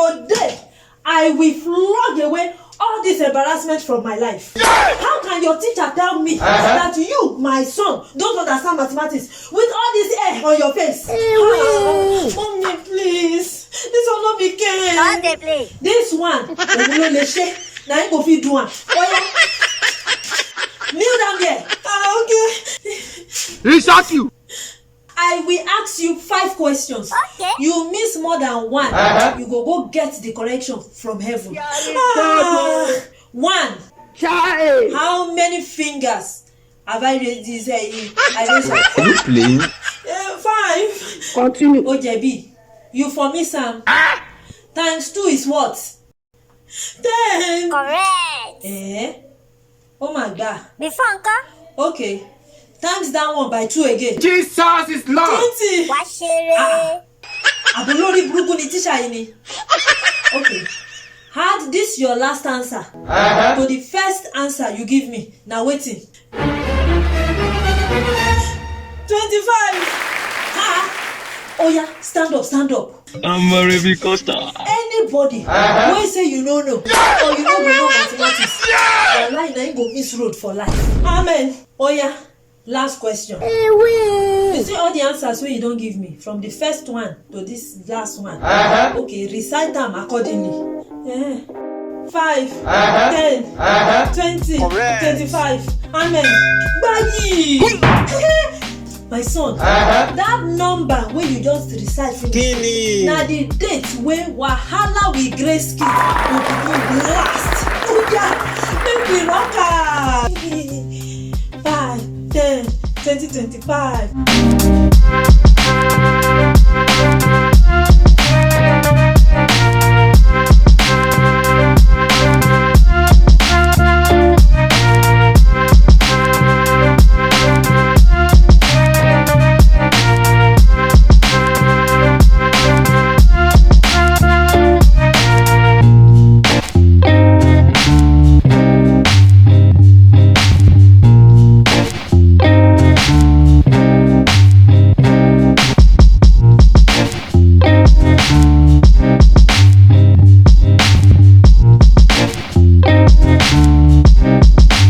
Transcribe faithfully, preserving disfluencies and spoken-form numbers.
Today, I will flog away all this embarrassment from my life. How can your teacher tell me that you, my son, don't understand mathematics with all this hair on your face? Ah, mommy, please. This one no be game. Come dey play. This one, òun ló lè ṣe. Na him go fit do am. Oya, kneel down there. Ah, okay. He shock you. I will ask you five questions. Okay. You miss more than one, you go go get the correction from heaven. Ah, one. Chai. How many fingers have I raised this, eh, I raise up? Are you playing? Eh, five. Continue. O jẹ̀bi. You for miss am. Times two is what? Ten. Correct. Eh? Oh my God. Before nǹkan. Okay. Times that one by two again. Jesus is Lord. Twenty. Wá ṣeré. Ah. Àbí olórí burúkú ni tíṣà yìí ni. Okay. Add this your last answer to the first answer you give me. Na wetin? Twenty-five. Ah. Oya, stand up, stand up. Anybody wey say you no know or you no go know mathematics, wallahi na him go miss road for life. Amen. Oya, last question. You see all the answers wey you don give me, from the first one to this last one. Okay, recite am accordingly. Eh. Five, ten, twenty, twenty-five. Amen. Gbayi! My son, that number wey you just recite finish, na the date wey wahala with Grace Kids go begin last. Oya, make we rock am. Five, ten, twenty, twenty-five.